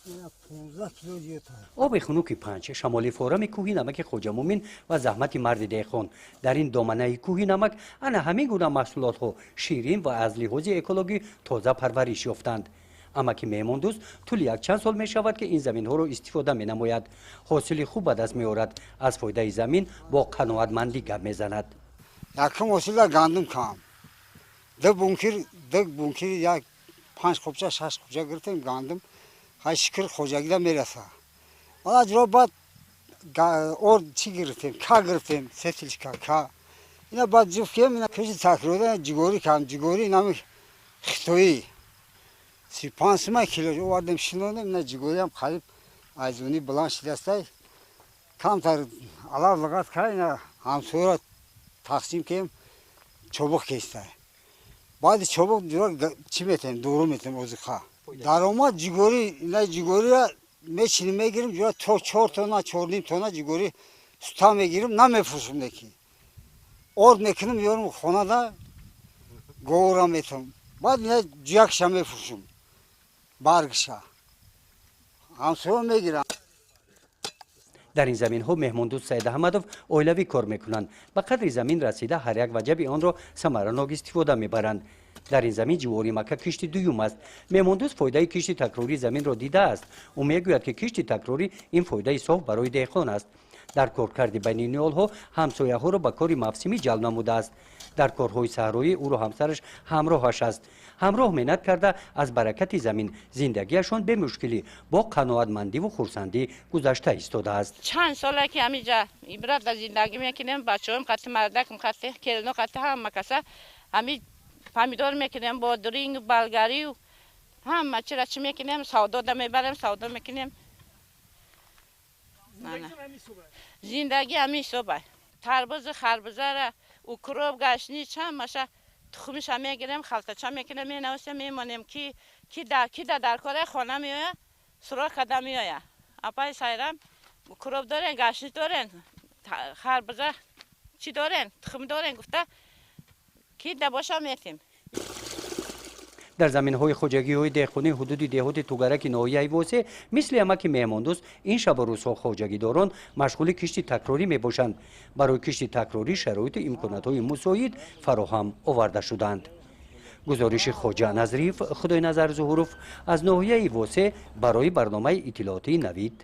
15 кило зиёдтар. Оби хунуки Панҷ, шамоли форами кӯҳи намаки Хоҷамумин ва заҳмати марди деҳқон. Дар ин доманаи кӯҳи намак ана ҳамин гуна маҳсулотҳо ширин ва аз лиҳози экологӣ тоза парвариш ёфтанд. Амаки Меҳмондӯст тӯли якчанд сол мешавад, ки ин заминҳоро истифода менамояд, ҳосили хуб ба даст меорад, аз фоидаи замин бо қаноатмандӣ гап мезанад. Якум ҳосила гандум кам, ду бункер, ду бункер, як панҷ қубча, шаш қубча гирифтем гандум. Ҳай, шукр, хоҷагида мераса. Ала ҷуро баъд орд чӣ гирифтем, ка гирифтем, се тележка ка. Ина баъд ҷуфт кем, ина кишти такрорӣ ҷуворӣ кам, ҷуворӣ нами хитоӣ 35 сума кило овардем, шинонем. Ина ҷувориам қариб айзунӣ баланд шидастай. Камтар алаф луғат кар, ина ҳамсояро тақсим кем, чобуқ кестай. Баъди чобуқ ҷуро чӣ метем, дору метем, озиқа. Даромад ҷуворӣ, ина ҷуворира мечинем, мегирим ҷура то 4 тонна, 4,5 тонна ҷуворӣ сута мегирим, намефурӯшем, неки орд мекунем, меёрем хонада, говора метам. Баъд ина ҷуякша мефурӯшем, баргша ҳамсоя мегирам. Дар ин заминҳо Меҳмондӯст Саидаҳмадов оилавӣ кор мекунанд. Ба қадри замин расида, ҳар як ваҷаби онро самаранок истифода мебаранд. Дар ин замин ҷувори мака кишти дуюм аст. Меҳмондӯст фоидаи кишти такрории заминро дидааст. Ӯ мегӯяд, ки кишти такрорӣ ин фоидаи соф барои деҳқон аст. Дар коркарди байни ниҳолҳо ҳамсояҳоро ба кори мавсимӣ ҷалб намудааст. Дар корҳои саҳроӣ ӯро ҳамсараш ҳамроҳаш аст. Ҳамроҳ меҳнат карда, аз баракати замин зиндагиашон бемушкилӣ, бо қаноатмандиву хурсандӣ гузашта истодааст. Чанд сола ки ҳамиҷа ибрат дар зиндагӣ мекунем, бачаҳоем қати, мардакам қати, келино қати, ҳама каса ҳами помидор мекунем, бодринг, болгарию, ҳама чира чӣ мекунем, савдода мебарем, савдо мекунем. Зиндагӣ ҳамин ҳисоба. Тарбузу харбузара, укроп, гашнич, ҳамаша тухмиша мегирем, халтача мекунем, менависем, мемонем, ки дар кораи хона меоя, суроғ карда меоя: «Апаи Сайрам, укроп дорен, гашнич дорен, харбуза чӣ дорен, тухм дорен?» гуфта, ки да боша, метем. Дар заминҳои хоҷагиҳои деҳқонии ҳудуди деҳоти Тугараки ноҳияи Восе мисли амаки Меҳмондӯст ин шабу рӯзҳо хоҷагидорон машғули кишти такрорӣ мебошанд. Барои кишти такрорӣ шароиту имкониятҳои мусоид фароҳам оварда шуданд. Гузориши Хоҷа Назриев, Худойназар Зуҳуров аз ноҳияи Восе барои барномаи иттилоотии «Навид».